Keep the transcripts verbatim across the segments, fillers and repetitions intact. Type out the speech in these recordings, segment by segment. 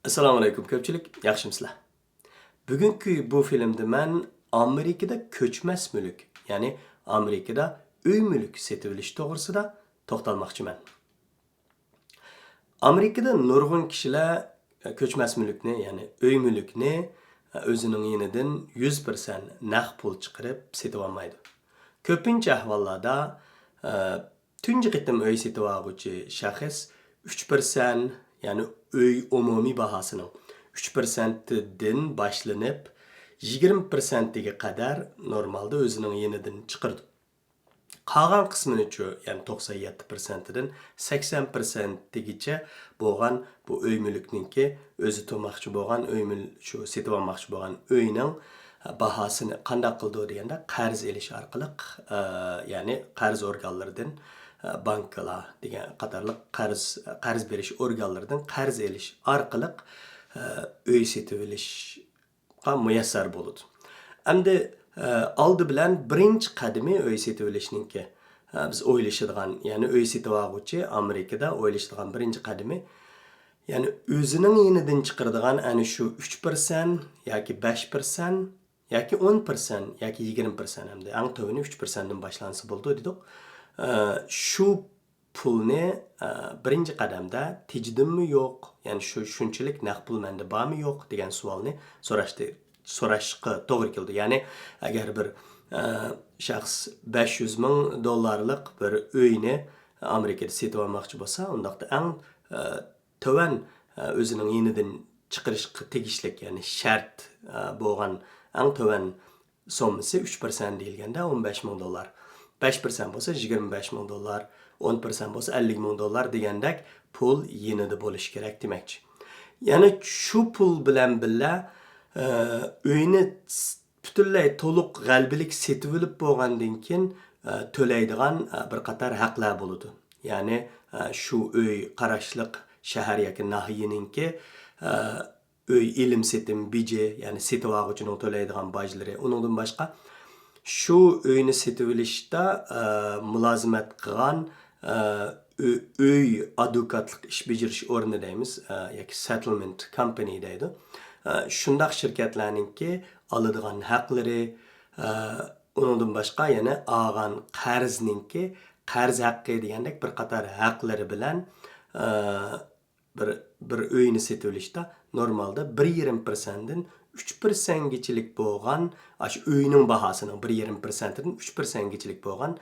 ئەسسالامۇئەلەيكۇم كۆپچىلىك، ياخشىمىسىلەر؟ بۈگۈنكى بۇ فىلىمدە مەن ئامېرىكىدا كۆچمەس مۈلۈك، يەنى ئامېرىكىدا ئۆي مۈلۈك سېتىۋېلىش توغرىسىدا توختالماقچىمەن. ئامېرىكىدا نۇرغۇن كىشىلەر كۆچمەس مۈلۈكنى، يەنى ئۆي مۈلۈكنى ئۆزىنىڭ يېنىدىن يۈز پىرسەنت نەق پۇل چىقىرىپ سېتىۋالمايدۇ. كۆپىنچە ئەھۋاللاردا، ئە، تۇنجى قېتىم ئۆي سېتىۋالغۇچى شەخس ئۈچ پىرسەنت، يەنى ئۆي ئومۇمىي باھاسىنىڭ ئۈچ پىرسەنتىدىن باشلىنىپ، يىگىرمە پىرسەنتىگە قەدەر نورمالدا ئۆزىنىڭ يېنىدىن چىقىرىدۇ. قالغان قىسمىنىچۇ، يەنى توقسان يەتتە پىرسەنتىدىن سەكسەن پىرسەنتىگىچە بولغان بۇ ئۆي مۈلۈكنىڭكى، ئۆزى تۇرماقچى بولغان ئۆي مۈل-، شۇ سېتىۋالماقچى بولغان ئۆينىڭ باھاسىنى قانداق قىلىدۇ دېگەندە، قەرز ئېلىش ئارقىلىق، ئە، يەنى قەرز ئورگانلىرىدىن، ئە، بانكىلار دېگەن قاتارلىق قەرز، قەرز بېرىش ئورگانلىرىدىن قەرز ئېلىش ئارقىلىق، ئە، ئۆي سېتىۋېلىشقا مۇيەسسەر بولىدۇ. ئەمدى، ئە، ئالدى بىلەن بىرىنچى قەدىمى ئۆي سېتىۋېلىشنىڭكى، ئە، بىز ئويلىشىدىغان، يەنى ئۆي سېتىۋالغۇچى ئامېرىكىدا ئويلىشىدىغان بىرىنچى قەدىمى، يەنى ئۆزىنىڭ يېنىدىن چىقىرىدىغان ئەنە شۇ ئۈچ پىرسەنت ياكى بەش پىرسەنت ياكى ئون پىرسەنت ياكى يىگىرمە پىرسەنت، ئەمدى ئەڭ تۆۋىنى ئۈچ پىرسەنتتىن باشلانسا بولىدۇ دېدۇق. ئە، شۇ پۇلنى، ئە، بىرىنچى قەدەمدە تېجىدىممۇ يوق، يەنى شۇ، شۇنچىلىك نەق پۇل مەندە بارمۇ يوق دېگەن سوئالنى سوراشتى، سوراشقا توغرا كېلىدۇ. يەنى ئەگەر بىر، ئە، شەخس بەش يۈز مىڭ دوللارلىق بىر ئۆينى ئامېرىكىدا سېتىۋالماقچى بولسا، ئۇنداقتا ئەڭ، ئە، تۆۋەن، ئە، ئۆزىنىڭ يېنىدىن چىقىرىشقا تېگىشلىك، يەنى شەرت، ئە، بولغان ئەڭ تۆۋەن سوممىسى ئۈچ پىرسەنت دېيىلگەندە ئون بەش مىڭ دوللار. بەش پىرسەنت بولسا يىگىرمە بەش مىڭ دوللار، ئون پىرسەنت بولسا ئەللىك مىڭ دوللار دېگەندەك پۇل يېنىدا بولۇشى كېرەك دېمەكچى. يەنى شۇ پۇل بىلەن بىللە، ئە، ئۆينى پۈتۈنلەي تولۇق غەلىبىلىك سېتىۋېلىپ بولغاندىن كېيىن، ئە، تۆلەيدىغان، ئە، بىر قاتار ھەقلەر بولىدۇ. يەنى، ئە، شۇ ئۆي قاراشلىق شەھەر ياكى ناھىيەنىڭكى، ئە، ئۆي ئېلىم-سېتىم بېجى، يەنى سېتىۋالغۇچىنىڭ تۆلەيدىغان باجلىرى. ئۇنىڭدىن باشقا، شۇ ئۆينى سېتىۋېلىشتا، ئە، مۇلازىمەت قىلغان، ئە، ئۆ-، ئۆي ئادۋوكاتلىق ئىش بېجىرىش ئورنى دەيمىز، ئە، ياكى settlement company دەيدۇ. ئە، شۇنداق شىركەتلەرنىڭكى ئالىدىغان ھەقلىرى، ئە، ئۇنىڭدىن باشقا يەنە ئالغان قەرزنىڭكى قەرز ھەققى دېگەندەك بىر قاتار ھەقلىرى بىلەن، ئە، بىر، بىر ئۆينى سېتىۋېلىشتا نورمالدا بىر يېرىم پىرسەنتتىن ئۈچ پىرسەنتكىچىلىك بولغان، ئاشۇ ئۆينىڭ باھاسىنىڭ بىر يېرىم پىرسەنتتىن ئۈچ پىرسەنتكىچىلىك بولغان،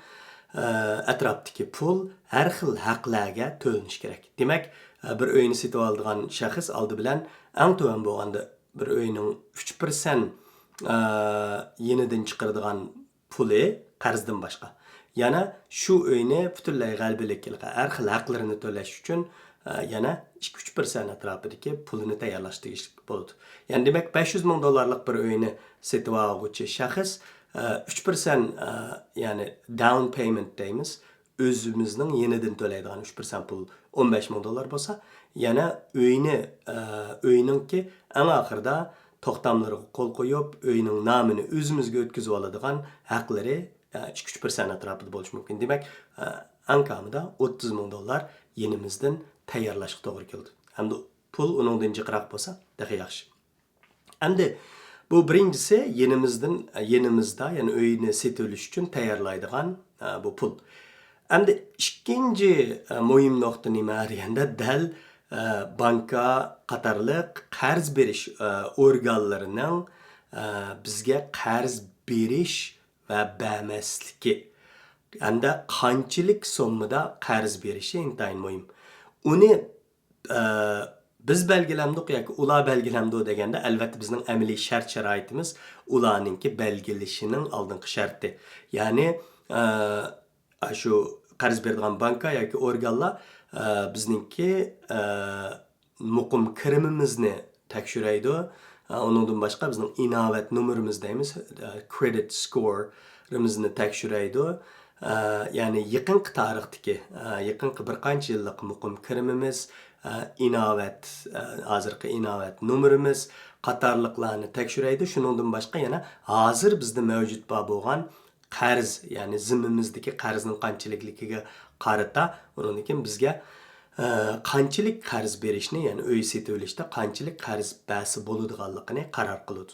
ئە، ئەتراپتىكى پۇل ھەر خىل ھەقلەرگە تۆلىنىشى كېرەك. دېمەك، ئە، بىر ئۆينى سېتىۋالىدىغان شەخس ئالدى بىلەن ئەڭ تۆۋەن بولغاندا بىر ئۆينىڭ ئۈچ پىرسەنت، ئە، يېنىدىن چىقىرىدىغان پۇلى قەرزدىن باشقا. يەنە شۇ ئۆينى پۈتۈنلەي غەلىبىلىك ھەر خىل ھەقلىرىنى تۆلەش ئۈچۈن، ئە، يەنە ئىككى ئۈچ پىرسەنت ئەتراپىدىكى پۇلىنى تەييارلاش تېگىشلىك بولىدۇ. يەنى دېمەك، بەش يۈز مىڭ دوللارلىق بىر ئۆينى سېتىۋالغۇچى شەخس، ئە، ئۈچ پىرسەنت، ئە، يەنى down payment دەيمىز، ئۆزىمىزنىڭ يېنىدىن تۆلەيدىغان ئۈچ پىرسەنت پۇل ئون بەش مىڭ دوللار بولسا، يەنە ئۆينى، ئە، ئۆينىڭكى ئەڭ ئاخىرىدا توختاملىرىغا قول قويۇپ، ئۆينىڭ نامىنى ئۆزىمىزگە ئۆتكۈزۈۋالىدىغان ھەقلىرى، ئە، ئىككى ئۈچ پىرسەنت ئەتراپىدا بولۇشى مۇمكىن. دېمەك، ئە، ئەڭ كامىدا ئوتتۇز مىڭ دوللار يېنىمىزدىن تەييارلاشقا توغرا كېلىدۇ. ئەمدى پۇل ئۇنىڭدىن جىقراق بولسا، تېخى ياخشى. ئەمدى بۇ بىرىنچىسى يېنىمىزدىن، يېنىمىزدا، يەنى ئۆينى سېتىۋېلىش ئۈچۈن تەييارلايدىغان، ئە، بۇ پۇل. ئەمدى ئىككىنچى، ئە، مۇھىم نۇقتا نېمە دېگەندە، دەل، ئە، بانكا قاتارلىق قەرز بېرىش، ئە، ئورگانلىرىنىڭ، ئە، بىزگە قەرز بېرىش ۋە بەرمەسلىكى ھەمدە قانچىلىك سوممىدا قەرز بېرىشى ئىنتايىن مۇھىم. ئۇنى ئە، بىز بەلگىلەمدۇق ياكى ئۇلار بەلگىلەمدۇ دېگەندە، ئەلۋەتتە بىزنىڭ ئەمەلىي شەرت-شارائىتىمىز ئۇلارنىڭكى بەلگىلىشىنىڭ ئالدىنقى شەرتى. يەنى، ئە، ئاشۇ قەرز بېرىدىغان بانكا ياكى ئورگانلار، ئە، بىزنىڭكى، ئە، مۇقىم كىرىمىمىزنى تەكشۈرەيدۇ. ئە، ئۇنىڭدىن باشقا بىزنىڭ ئىناۋەت نومۇرىمىز دەيمىز، ئە، credit score-ىمىزنى تەكشۈرەيدۇ. ئە، يەنى يېقىنقى تارىختىكى، ئە، يېقىنقى بىر قانچە يىللىق مۇقىم كىرىمىمىز، ئە، ئىناۋەت، ئە، ھازىرقى ئىناۋەت نومۇرىمىز قاتارلىقلارنى تەكشۈرەيدۇ. شۇنىڭدىن باشقا يەنە ھازىر بىزدە مەۋجۇت بار بولغان قەرز، يەنى زىممىمىزدىكى قەرزنىڭ قانچىلىكلىكىگە قارىتا، ئۇنىڭدىن كېيىن بىزگە ئە، قانچىلىك قەرز بېرىشنى، يەنى ئۆي سېتىۋېلىشتا قانچىلىك قەرز بەرسە بولىدىغانلىقىنى قارار قىلىدۇ.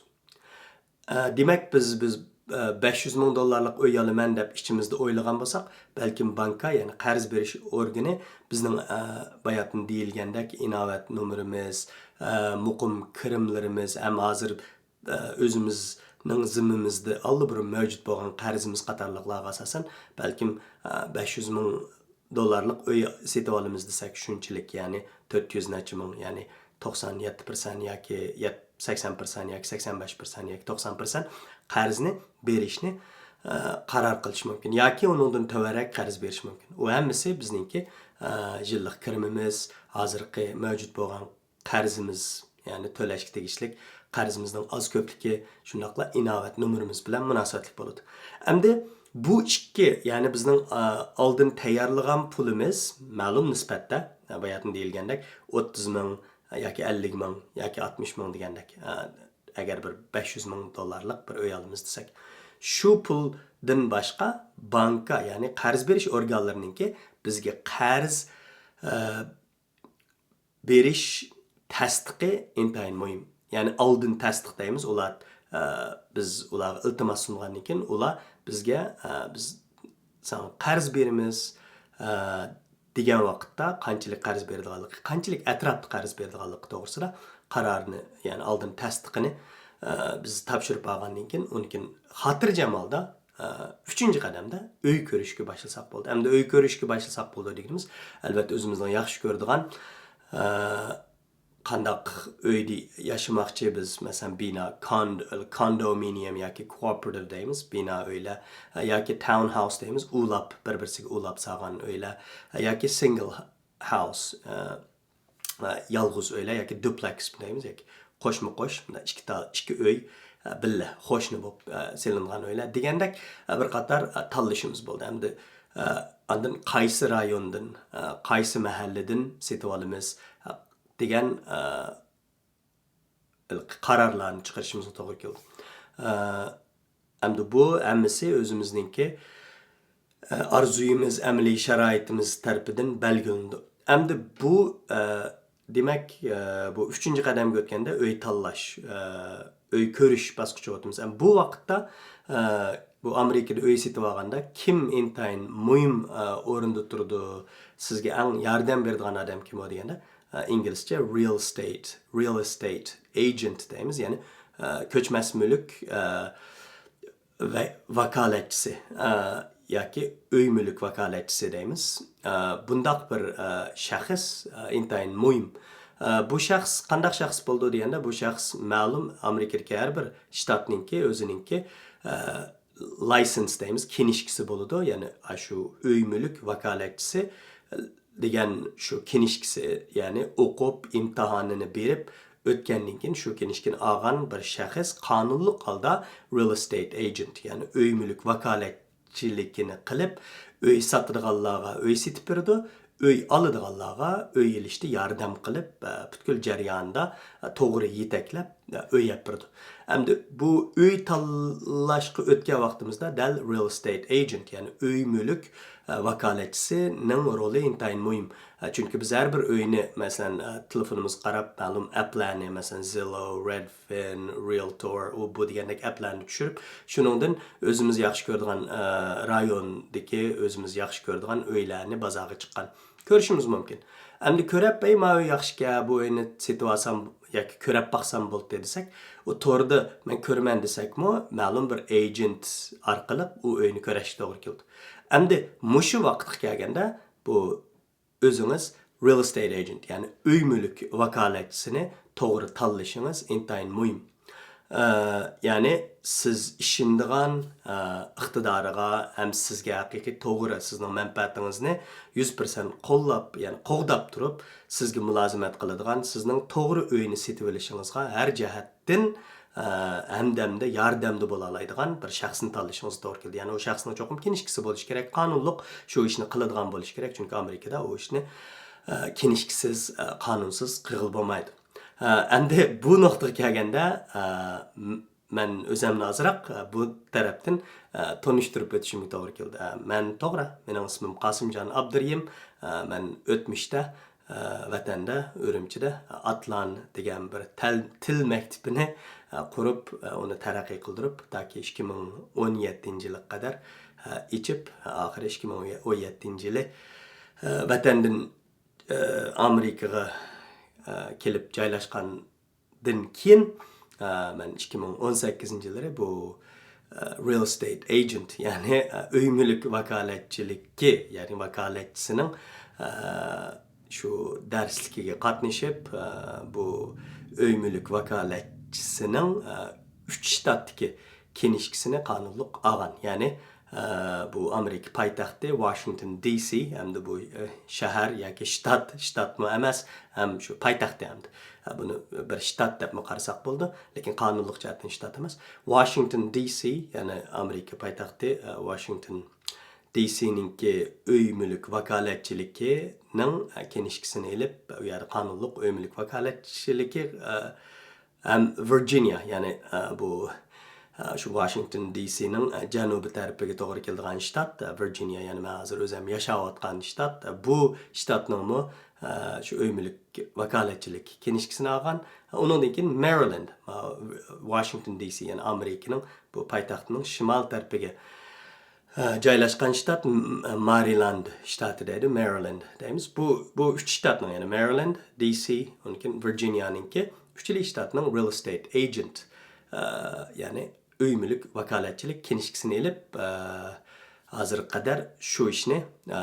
ئە، دېمەك، بىز، بىز، ئە، بەش يۈز مىڭ دوللارلىق ئۆي ئالىمەن دەپ ئىچىمىزدە ئويلىغان بولساق، بەلكىم بانكا، يەنى قەرز بېرىش ئورگىنى بىزنىڭ، ئە، باياتىن دېيىلگەندەك ئىناۋەت نومۇرىمىز، ئە، مۇقىم كىرىملىرىمىز ھەم ھازىر، ئە، ئۆزىمىزنىڭ زىممىمىزدە ئاللىبۇرۇن مەۋجۇت بولغان قەرزىمىز قاتارلىقلارغا ئاساسەن، بەلكىم، ئە، بەش يۈز مىڭ دوللارلىق ئۆي سېتىۋالىمىز دېسەك، شۇنچىلىك، يەنى تۆت يۈز نەچچە مىڭ، يەنى توقسان يەتتە پىرسەنت ياكى يەت-، سەكسەن پىرسەنت ياكى سەكسەن بەش پىرسەنت ياكى توقسان پىرسەنت قەرزنى بېرىشنى، ئە، قارار قىلىش مۇمكىن ياكى ئۇنىڭدىن تۆۋەنرەك قەرز بېرىش مۇمكىن. ئۇ ھەممىسى بىزنىڭكى، ئە، يىللىق كىرىمىمىز، ھازىرقى مەۋجۇت بولغان قەرزىمىز، يەنى تۆلەشكە تېگىشلىك قەرزىمىزنىڭ ئاز كۆپلۈكى، شۇنداقلا ئىناۋەت نومۇرىمىز بىلەن مۇناسىۋەتلىك بولىدۇ. ئەمدى بۇ ئىككى، يەنى بىزنىڭ، ئا، ئالدىن تەييارلىغان پۇلىمىز مەلۇم نىسبەتتە، باياتىن دېيىلگەندەك، ئوتتۇز مىڭ ياكى ئەللىك مىڭ ياكى ئاتمىش مىڭ دېگەندەك، ئا، ئەگەر بىر بەش يۈز مىڭ دوللارلىق بىر ئۆي ئالىمىز دېسەك، شۇ پۇلدىن باشقا بانكا، يەنى قەرز بېرىش ئورگانلىرىنىڭكى بىزگە قەرز، ئا، بېرىش تەستىقى ئىنتايىن مۇھىم. يەنى ئالدىن تەستىق دەيمىز، ئۇلار، ئە، بىز ئۇلارغا ئىلتىماس سۇنغاندىن كېيىن، ئۇلار بىزگە، ئە، بىز ساڭا قەرز بېرىمىز، ئە، دېگەن ۋاقىتتا قانچىلىك قەرز بېرىدىغانلىقى، قانچىلىك ئەتراپتا قەرز بېرىدىغانلىقى توغرىسىدا قارارنى، يەنى ئالدىن تەستىقىنى، ئە، بىز تاپشۇرۇپ ئالغاندىن كېيىن، ئۇنىڭ كېيىن خاتىرجەم ھالدا، ئە، ئۈچىنچى قەدەمدە ئۆي كۆرۈشكە باشلىساق بولدى. ئەمدى ئۆي كۆرۈشكە باشلىساق بولدى دېگىنىمىز، ئەلۋەتتە، ئۆزىمىزنىڭ ياخشى كۆرىدىغان، ئە، قانداق ئۆيدە ياشىماقچى بىز، مەسىلەن، بىنا، كوند-، كوندومىنىيۇم ياكى كوئوپېراتىپ دەيمىز، بىنا ئۆيلەر، ئە، ياكى تاونھاوس دەيمىز، ئۇلاپ، بىر-بىرسىگە ئۇلاپ سالغان ئۆيلەر، ئە، ياكى سىنگل ھاوس، ئە، ئە، يالغۇز ئۆيلەر ياكى دوپلېكس دەيمىز، ياكى قوشما قوش، مۇنداق ئىككى تا-، ئىككى ئۆي، ئە، بىللە قوشنا بولۇپ، ئە، سېلىنغان ئۆيلەر دېگەندەك، ئە، بىر قاتار، ئە، تاللىشىمىز بولدى. ئەمدى، ئە، ئاندىن قايسى رايوندىن، ئە، قايسى مەھەللىدىن سېتىۋالىمىز، ئە، دېگەن، ئە، قارارلارنى چىقىرىشىمىزغا توغرا كېلىدۇ. ئە، ئەمدى بۇ ھەممىسى ئۆزىمىزنىڭكى، ئە، ئارزۇيىمىز، ئەمەلىي شارائىتىمىز تەرىپىدىن بەلگىلىنىدۇ. ئەمدى بۇ، ئە، دېمەك، ئە، بۇ ئۈچىنچى قەدەمگە ئۆتكەندە ئۆي تاللاش، ئە، ئۆي كۆرۈش باسقۇچىغا ئۆتىمىز. ئەمدى بۇ ۋاقىتتا، ئە، بۇ ئامېرىكىدا ئۆي سېتىۋالغاندا كىم ئىنتايىن مۇھىم، ئە، ئورۇندا تۇرىدۇ؟ سىزگە ئەڭ ياردەم بېرىدىغان ئادەم كىم ئۇ دېگەندە، ئە، ئىنگلىزچە real estate، real estate agent دەيمىز، يەنى، ئە، كۆچمەس مۈلۈك، ئە، ۋە-، ۋاكالەتچىسى، ئە، ياكى ئۆي مۈلۈك ۋاكالەتچىسى دەيمىز. ئە، بۇنداق بىر، ئە، شەخس، ئە، ئىنتايىن مۇھىم. ئە، بۇ شەخس قانداق شەخس بولىدۇ دېگەندە، بۇ شەخس مەلۇم ئامېرىكىدىكى ھەر بىر شتاتنىڭكى ئۆزىنىڭكى، ئە، لايسېنس دەيمىز، كىنىشكىسى بولىدۇ. يەنى ئاشۇ ئۆي مۈلۈك ۋاكالەتچىسى دېگەن شۇ كىنىشكىسى، يەنى ئوقۇپ، ئىمتىھانىنى بېرىپ، ئۆتكەندىن كېيىن شۇ كىنىشكىنى ئالغان بىر شەخس قانۇنلۇق ھالدا real estate agent، يەنى ئۆي مۈلۈك ۋاكالەتچىلىكىنى قىلىپ، ئۆي ساتىدىغانلارغا ئۆي سېتىپ بېرىدۇ، ئۆي ئالىدىغانلارغا ئۆي ئېلىشتا ياردەم قىلىپ، ئە، پۈتكۈل جەرياندا، ئە، توغرا يېتەكلەپ، ئە، ئۆي ئەپ بېرىدۇ. ئەمدى بۇ ئۆي تاللاشقا ئۆتكەن ۋاقتىمىزدا دەل real estate agent، يەنى ئۆي مۈلۈك، ئە، ۋاكالەتچىسىنىڭ رولى ئىنتايىن مۇھىم. ئە، چۈنكى بىز ھەر بىر ئۆينى، مەسىلەن، ئە، تېلېفونىمىزغا قاراپ مەلۇم ئەپلەرنى، مەسىلەن، Zillow، Redfin، Realtor، ئۇ بۇ دېگەندەك ئەپلەرنى چۈشۈرۈپ، شۇنىڭدىن ئۆزىمىز ياخشى كۆرىدىغان، ئە، رايوندىكى ئۆزىمىز ياخشى كۆرىدىغان ئۆيلەرنى بازارغا چىققان كۆرۈشىمىز مۇمكىن. ئەمدى كۆرەپ، ئەي، ما ئۆي ياخشىكەن، بۇ ئۆينى سېتىۋالسام ياكى كۆرەپ باقسام بولدى دېسەك، ئۇ توردا مەن كۆرىمەن دېسەكمۇ، مەلۇم بىر ئېجېنت ئارقىلىق ئۇ ئۆينى كۆرۈشكە توغرا كېلىدۇ. ئەمدى مۇشۇ ۋاقىتقا كەلگەندە، بۇ ئۆزىڭىز real estate agent، يەنى ئۆي مۈلۈك ۋاكالەتچىسىنى توغرا تاللىشىڭىز ئىنتايىن مۇھىم. ئە، يەنى سىز ئىشىنىدىغان، ئە، ئىقتىدارىغا ھەم سىزگە ھەقىقىي توغرا، سىزنىڭ مەنپەئەتىڭىزنى يۈز پىرسەنت قوللاپ، يەنى قوغداپ تۇرۇپ، سىزگە مۇلازىمەت قىلىدىغان، سىزنىڭ توغرا ئۆينى سېتىۋېلىشىڭىزغا ھەر جەھەتتىن، ئە، ھەمدەمدە ياردەمدە بولالايدىغان بىر شەخسنى تاللىشىڭىز توغرا كېلىدۇ. يەنى ئۇ شەخسنىڭ چوقۇم كىنىشكىسى بولۇشى كېرەك، قانۇنلۇق شۇ ئىشنى قىلىدىغان بولۇشى كېرەك، چۈنكى ئامېرىكىدا ئۇ ئىشنى، ئە، كىنىشكىسىز، ئە، قانۇنسىز قىلغىلى بولمايدۇ. ئە، ئەمدى بۇ نۇقتىغا كەلگەندە، ئە، م-، مەن ئۆزۈمنى ئازراق، ئە، بۇ تەرەپتىن، ئە، تونۇشتۇرۇپ ئۆتۈشۈمگە توغرا كېلىدۇ. ئە، مەن توغرا، مېنىڭ ئىسمىم قاسىمجان ئابدۇرېھىم. ئە، مەن ئۆتمۈشتە، ۋەتەندە، ئۈرۈمچىدە ئاتلان دېگەن بىر تەل-، تىل مەكتىپىنى قۇرۇپ، ئۇنى تەرەققىي قىلدۇرۇپ، تاكى ئىككى مىڭ ئون يەتتىنچى يىلغا قەدەر ئېچىپ، ئاخىرى ئىككى مىڭ ئون يەتتىنچى يىلى ۋەتەندىن ئامېرىكىغا كېلىپ جايلاشقاندىن كېيىن، مەن ئىككى مىڭ ئون سەككىزىنچى يىللىرى بۇ real estate agent، يەنى ئۆي مۈلۈك ۋاكالەتچىلىكى، يەنى ۋاكالەتچىسىنىڭ شۇ دەرسلىكىگە قاتنىشىپ، بۇ ئۆي مۈلۈك ۋاكالەتچىسىنىڭ ئۈچ شتاتتىكى كىنىشكىسىنى قانۇنلۇق ئالغان. يەنى بۇ ئامېرىكا پايتەختى ۋاشىنگتون دى سى ھەمدە بۇ شەھەر ياكى شتات، شتاتمۇ ئەمەس، ھەم شۇ پايتەختى ھەمدە. بۇنى بىر شتات دەپمۇ قارىساق بولىدۇ، لېكىن قانۇنلۇق جەھەتتىن شتات ئەمەس. ۋاشىنگتون دى سى، يەنى ئامېرىكا پايتەختى ۋاشىنگتون دى سىنىڭكى ئۆي مۈلۈك ۋاكالەتچىلىكىنىڭ كىنىشكىسىنى ئېلىپ، ئۇ يەردە قانۇنلۇق ئۆي مۈلۈك ۋاكالەتچىلىكى ھەم ۋىرجىنىيە، يەنى بۇ شۇ ۋاشىنگتون دى سىنىڭ جەنۇبىي تەرىپىگە توغرا كېلىدىغان شتات ۋىرجىنىيە، يەنى مەن ھازىر ئۆزۈم ياشاۋاتقان شتات. بۇ شتاتنىڭمۇ شۇ ئۆي مۈلۈك ۋاكالەتچىلىك كىنىشكىسىنى ئالغان. ئۇنىڭدىن كېيىن مەرىلەند، ۋاشىنگتون دى سى، يەنى ئامېرىكىنىڭ بۇ پايتەختىنىڭ شىمال تەرىپىگە ئە، جايلاشقان شتات، م-، مارىلاند شتاتى دەيدۇ، مەرىلەند دەيمىز. بۇ، بۇ ئۈچ شتاتنىڭ، يەنى مەرىلەند، دى سى، ئۇنىڭدىن كېيىن ۋىرجىنىيەنىڭكى، ئۈچىلى شتاتنىڭ رىيل ئېستەيت ئېجېنت، ئە، يەنى ئۆي مۈلۈك ۋاكالەتچىلىك كىنىشكىسىنى ئېلىپ، ئە، ھازىرغا قەدەر شۇ ئىشنى، ئە،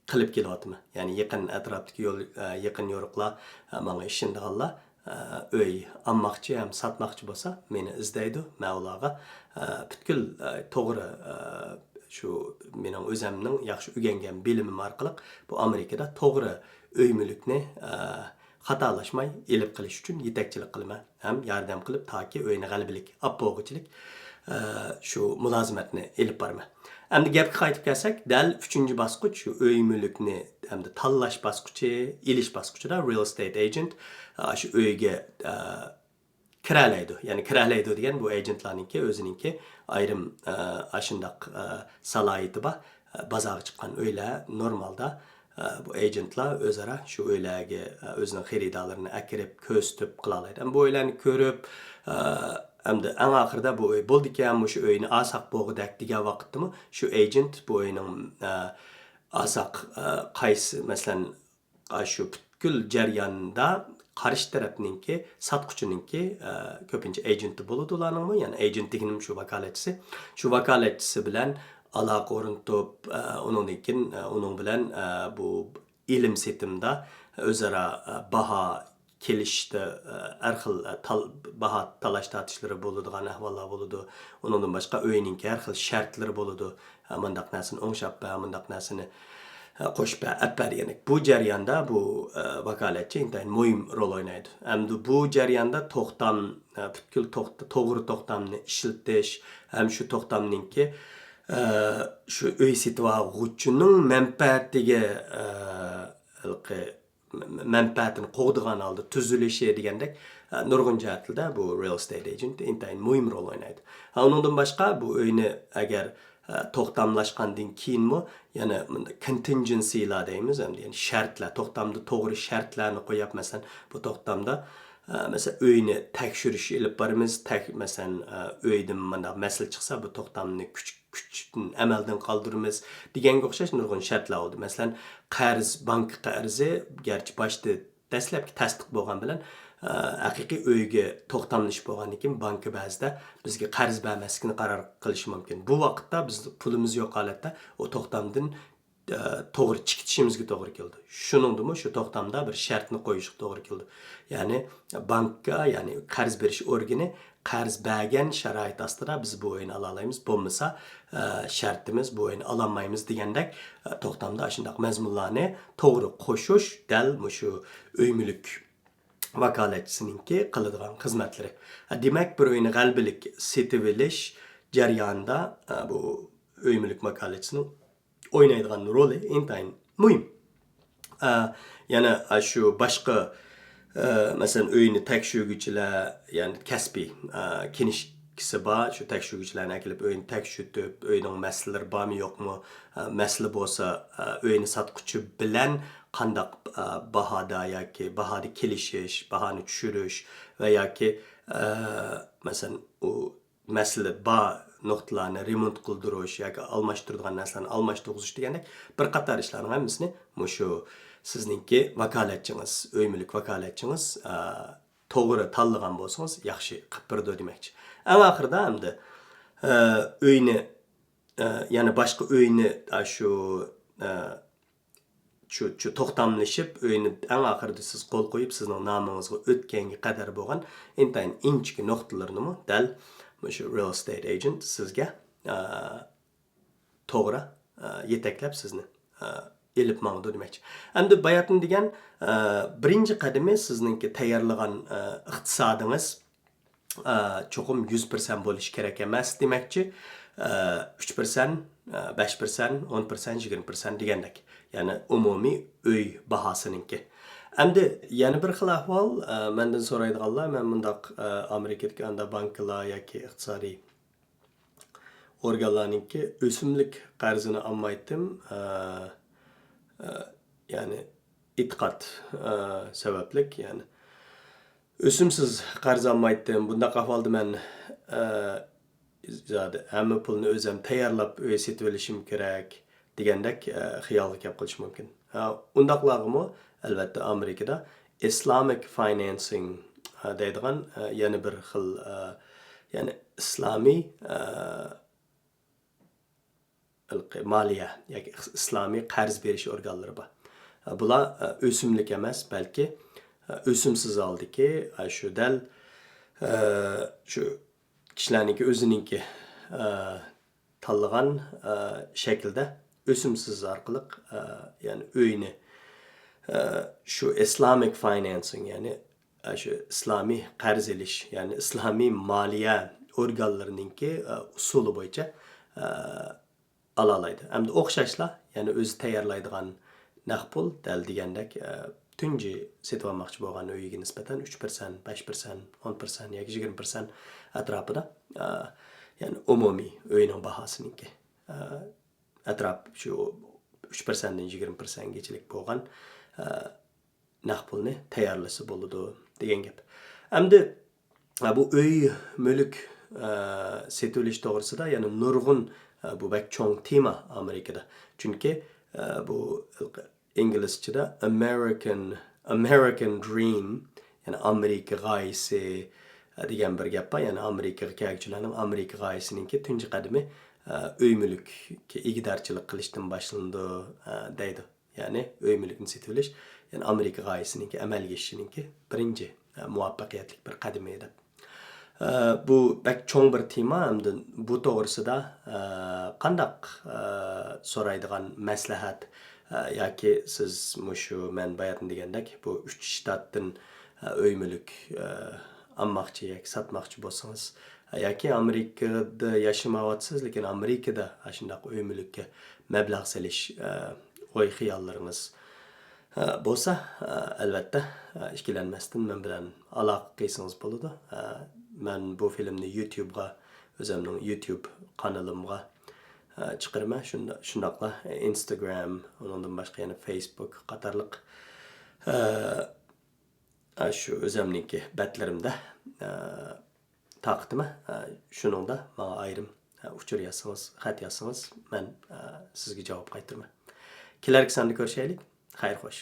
قىلىپ كېلىۋاتىمەن. يەنى يېقىن ئەتراپتىكى يول، ئە، يېقىن يورۇقلار، ئە، ماڭا ئىشىنىدىغانلار، ئە، ئۆي ئالماقچى ھەم ساتماقچى بولسا، مېنى ئىزدەيدۇ. مەن ئۇلارغا، ئە، پۈتكۈل، ئە، توغرا، ئە، شۇ مېنىڭ ئۆزەمنىڭ ياخشى ئۆگەنگەن بىلىمىم ئارقىلىق بۇ ئامېرىكىدا توغرا ئۆي مۈلۈكنى، ئە، خاتالاشماي ئېلىپ قېلىش ئۈچۈن يېتەكچىلىك قىلىمەن ھەم ياردەم قىلىپ، تاكى ئۆينى غەلىبىلىك ئاپ بولغۇچىلىك، ئە، شۇ مۇلازىمەتنى ئېلىپ بارىمەن. ئەمدى گەپكە قايتىپ كەلسەك، دەل ئۈچىنچى باسقۇچ، شۇ ئۆي مۈلۈكنى ئەمدى تاللاش باسقۇچى، ئېلىش باسقۇچىدا رىيل ئېستەيت ئېجېنت، ئە، شۇ ئۆيگە، ئە، كىرەلەيدۇ. يەنى كىرەلەيدۇ دېگەن بۇ ئېجېنتلارنىڭكى ئۆزىنىڭكى ئايرىم، ئە، ئاشۇنداق، ئە، سالاھىيىتى بار. ئە، بازارغا چىققان ئۆيلەر نورمالدا، ئە، بۇ ئېجېنتلار ئۆزئارا شۇ ئۆيلەرگە، ئە، ئۆزىنىڭ خېرىدارلىرىنى ئەكىرىپ، كۆرسىتىپ قىلالايدۇ. ئەمما بۇ ئۆيلەرنى كۆرۈپ، ئە، ئەمدى ئەڭ ئاخىرىدا بۇ ئۆي بولدىكەن، مۇشۇ ئۆينى ئالساق بولغۇدەك دېگەن ۋاقىتتىمۇ شۇ ئېجېنت بۇ ئۆينىڭ، ئە، ئالساق، ئە، قايسى، مەسىلەن، ئاشۇ پۈتكۈل جەرياندا قارشى تەرەپنىڭكى، ساتقۇچىنىڭكى، ئە، كۆپىنچە ئېجېنتى بولىدۇ ئۇلارنىڭمۇ، يەنى ئېجېنت دېگىنىم شۇ ۋاكالەتچىسى. شۇ ۋاكالەتچىسى بىلەن ئالاقە ئورنىتىپ، ئە، ئۇنىڭدىن كېيىن، ئە، ئۇنىڭ بىلەن، ئە، بۇ ئېلىم-سېتىمدا ئۆزئارا، ئە، باھا كېلىشىشتە، ئە، ھەر خىل، ئە، تال-، باھا تالاش-تارتىشلىرى بولىدىغان ئەھۋاللار بولىدۇ. ئۇنىڭدىن باشقا ئۆينىڭكى ھەر خىل شەرتلىرى بولىدۇ. ھە، مۇنداق نەرسىنى ئوڭشاپ بەر، مۇنداق نەرسىنى، ھە، قوشۇپ بەر، ئەپ بەر دېگەندەك. بۇ جەرياندا بۇ، ئە، ۋاكالەتچى ئىنتايىن مۇھىم رول ئوينايدۇ. ئەمدى بۇ جەرياندا توختام، ئە، پۈتكۈل توختا-، توغرا توختامنى ئىشلىتىش ھەم شۇ توختامنىڭكى، ئە، شۇ ئۆي سېتىۋالغۇچىنىڭ مەنپەئەتىگە، ئە، ھېلىقى مەنپەئەتىنى قوغدىغان ھالدا تۈزۈلۈشى دېگەندەك، ئە، نۇرغۇن جەھەتلەردە بۇ رىيل ئېستەيت ئېجېنت ئىنتايىن مۇھىم رول ئوينايدۇ. ھە، ئۇنىڭدىن باشقا بۇ ئۆينى ئەگەر، ئە، توختاملاشقاندىن كېيىنمۇ يەنە مۇنداق كونتىنجېنسىلار دەيمىز، ئەمدى يەنى شەرتلەر، توختامدا توغرا شەرتلەرنى قويۇپ، مەسىلەن، بۇ توختامدا، ئە، مەسىلەن، ئۆينى تەكشۈرۈش ئېلىپ بارىمىز، تەك-، مەسىلەن، ئە، ئۆيدىن مۇنداق مەسىلە چىقسا، بۇ توختامنى كۈچ كۈچتىن ئەمەلدىن قالدۇرىمىز دېگەنگە ئوخشاش نۇرغۇن شەرتلەر بولدى. مەسىلەن، قەرز، بانكا قەرزى گەرچە باشتا دەسلەپكى تەستىق بولغان بىلەن، ئە، ھەقىقىي ئۆيگە توختاملىشىپ بولغاندىن كېيىن بانكا بەزىدە بىزگە قەرز بەرمەسلىكنى قارار قىلىشى مۇمكىن. بۇ ۋاقىتتا بىز پۇلىمىز يوق ھالەتتە ئۇ توختامدىن، ئە، توغرا چىقىشىمىزگە توغرا كېلىدۇ. شۇنىڭدىمۇ شۇ توختامدا بىر شەرتنى قويۇشقا توغرا كېلىدۇ. يەنى بانكا، يەنى قەرز بېرىش ئورگىنى قەرز بەرگەن شارائىت ئاستىدا بىز بۇ ئۆينى ئالالايمىز، بولمىسا، ئە، شەرتىمىز بۇ ئۆينى ئالالمايمىز دېگەندەك، ئە، توختامدا ئاشۇنداق مەزمۇنلارنى توغرا قوشۇش دەل مۇشۇ ئۆي مۈلۈك ۋاكالەتچىسىنىڭكى قىلىدىغان خىزمەتلىرى. ئە، دېمەك، بىر ئۆينى غەلىبىلىك سېتىۋېلىش جەريانىدا، ئە، بۇ ئۆي مۈلۈك ۋاكالەتچىسىنىڭ ئوينايدىغان رولى ئىنتايىن مۇھىم. ئە، يەنە ئاشۇ باشقا، ئە، مەسىلەن، ئۆينى تەكشۈرگۈچىلەر، يەنى كەسپىي، ئە، كىنىش-، كىسى بار، شۇ تەكشۈرگۈچىلەرنى ئەكېلىپ، ئۆينى تەكشۈرتۈپ، ئۆينىڭ مەسىلىلىرى بارمۇ، يوقمۇ، ئە، مەسىلە بولسا، ئە، ئۆينى ساتقۇچى بىلەن قانداق، ئە، باھادا ياكى باھادا كېلىشىش، باھانى چۈشۈرۈش ۋە ياكى، ئە، مەسىلەن، ئۇ مەسىلە بار نۇقتىلارنى رېمونت قىلدۇرۇش ياكى ئالماشتۇرىدىغان نەرسىلەرنى ئالماشتۇرغۇزۇش دېگەندەك بىر قاتار ئىشلارنىڭ ھەممىسىنى مۇشۇ سىزنىڭكى ۋاكالەتچىڭىز، ئۆي مۈلۈك ۋاكالەتچىڭىز، ئە، توغرا تاللىغان بولسىڭىز، ياخشى قىلىپ بېرىدۇ دېمەكچى. ئەڭ ئاخىرىدا ئەمدى، ئە، ئۆينى، ئە، يەنى باشقا ئۆينى، ئە، شۇ، ئە، شۇ، شۇ توختاملىشىپ، ئۆينى ئەڭ ئاخىرىدا سىز قول قويۇپ، سىزنىڭ نامىڭىزغا ئۆتكەنگە قەدەر بولغان ئىنتايىن ئىنچىكە نۇقتىلىرىنىمۇ دەل مۇشۇ رىيل ئېستېيت ئېجېنت سىزگە، ئە، توغرا، ئە، يېتەكلەپ سىزنى، ئە، ئېلىپ ماڭىدۇ دېمەكچى. ئەمدى باياتىن دېگەن، ئە، بىرىنچى قەدىمى سىزنىڭكى تەييارلىغان، ئە، ئىقتىسادىڭىز، ئە، چوقۇم يۈز پىرسەنت بولۇشى كېرەك ئەمەس دېمەكچى. ئە، ئۈچ پىرسەنت، ئە، بەش پىرسەنت، ئون پىرسەنت، يىگىرمە پىرسەنت دېگەندەك. يەنى ئومۇمىي ئۆي باھاسىنىڭكى. ئەمدى يەنە بىر خىل ئەھۋال، ئە، مەندىن سورايدىغانلار، مەن مۇنداق، ئە، ئامېرىكىدىكى ئانداق بانكىلار ياكى ئىقتىسادىي ئورگانلارنىڭكى ئۆسۈملۈك قەرزىنى ئالمايتتىم. ئە، ئە، يەنى ئېتىقاد، ئە، سەۋەبلىك، يەنى ئۆسۈمسىز قەرز ئالمايتتىم. بۇنداق ئەھۋالدا مەن، ئە، زادى ھەممە پۇلنى ئۆزۈم تەييارلاپ ئۆي سېتىۋېلىشىم كېرەك دېگەندەك، ئە، خىيالغا كەپ قېلىشى مۇمكىن. ئە، ئۇنداقلارغىمۇ، ئەلۋەتتە، ئامېرىكىدا ئىسلامىك فاينانسىڭ، ئە، دەيدىغان، ئە، يەنە بىر خىل، ئە، يەنى ئىسلامىي، ئە، ھېلىقى مالىيە ياكى ئىس-، ئىسلامىي قەرز بېرىش ئورگانلىرى بار. ئە، بۇلار، ئە، ئۆسۈملۈك ئەمەس، بەلكى، ئە، ئۆسۈمسىز ھالدىكى، ئە، شۇ دەل، ئە، شۇ كىشىلەرنىڭكى ئۆزىنىڭكى، ئە، تاللىغان، ئە، شەكىلدە ئۆسۈمسىز ئارقىلىق، ئە، يەنى ئۆينى، ئە، شۇ ئىسلامىك فاينانسىڭ، يەنى، ئە، شۇ ئىسلامىي قەرز ئېلىش، يەنى ئىسلامىي مالىيە ئورگانلىرىنىڭكى، ئە، ئۇسۇلى بويىچە، ئە، ئالالايدۇ. ئەمدى ئوخشاشلا، يەنى ئۆزى تەييارلايدىغان نەق پۇل، دەل دېگەندەك، ئە، تۇنجى سېتىۋالماقچى بولغان ئۆيىگە نىسبەتەن ئۈچ پىرسەنت، بەش پىرسەنت، ئون پىرسەنت ياكى يىگىرمە پىرسەنت ئەتراپىدا، ئە، يەنى ئومۇمىي ئۆينىڭ باھاسىنىڭكى، ئە، ئەتراپ شۇ ئۈچ پىرسەنتتىن يىگىرمە پىرسەنتكىچىلىك بولغان، ئە، نەق پۇلنى تەييارلىسا بولىدۇ دېگەن گەپ. ئەمدى، ئە، بۇ ئۆي، مۈلۈك، ئە، سېتىۋېلىش توغرىسىدا يەنە نۇرغۇن، ئە، بۇ بەك چوڭ تېما ئامېرىكىدا. چۈنكى، ئە، بۇ ئىنگلىزچىدا American، American Dream، يەنى ئامېرىكا غايىسى، ئە، دېگەن بىر گەپ بار. يەنى ئامېرىكىغا كەلگۈچىلەرنىڭ ئامېرىكا غايىسىنىڭكى تۇنجى قەدىمى، ئە، ئۆي مۈلۈككە ئىگىدارچىلىق قىلىشتىن باشلىنىدۇ، ئە، دەيدۇ. يەنى ئۆي مۈلۈكنى سېتىۋېلىش، يەنى ئامېرىكا غايىسىنىڭكى ئەمەلگە ئېشىشىنىڭكى بىرىنچى، ئە، مۇۋەپپەقىيەتلىك بىر قەدىمى دەپ. ئە، بۇ بەك چوڭ بىر تېما، ھەمدە بۇ توغرىسىدا، ئە، قانداق، ئە، سورايدىغان مەسلىھەت، ئە، ياكى سىز مۇشۇ مەن باياتىن دېگەندەك بۇ ئۈچ شتاتتىن، ئە، ئۆي مۈلۈك، ئە، ئالماقچى ياكى ساتماقچى بولسىڭىز، ياكى ئامېرىكىدا ياشىمايۋاتىسىز، لېكىن ئامېرىكىدا ئاشۇنداق ئۆي مۈلۈككە مەبلەغ سېلىش، ئە، ئوي خىياللىرىڭىز، ئە، بولسا، ئە، ئەلۋەتتە، ئە، ئىككىلەنمەستىن مەن بىلەن ئالاقە قىلسىڭىز بولىدۇ. ئە، مەن بۇ فىلىمنى يۇتيۇبقا، ئۆزۈمنىڭ يۇتيۇب قانىلىمغا، ئە، چىقىرىمەن. شۇندا-، شۇنداقلا ئىنستاگرام، ئۇنىڭدىن باشقا يەنە فېيسبۇك قاتارلىق، ئە، ئە، شۇ ئۆزۈمنىڭكى بەتلىرىمدە، ئە، تارقىتىمەن. ئە، شۇنىڭدا ماڭا ئايرىم، ئە، ئۇچۇر يازسىڭىز، خەت يازسىڭىز، مەن، ئە، سىزگە جاۋاب قايتۇرىمەن. كېلەركى ساندا كۆرۈشەيلى. خەير خوش.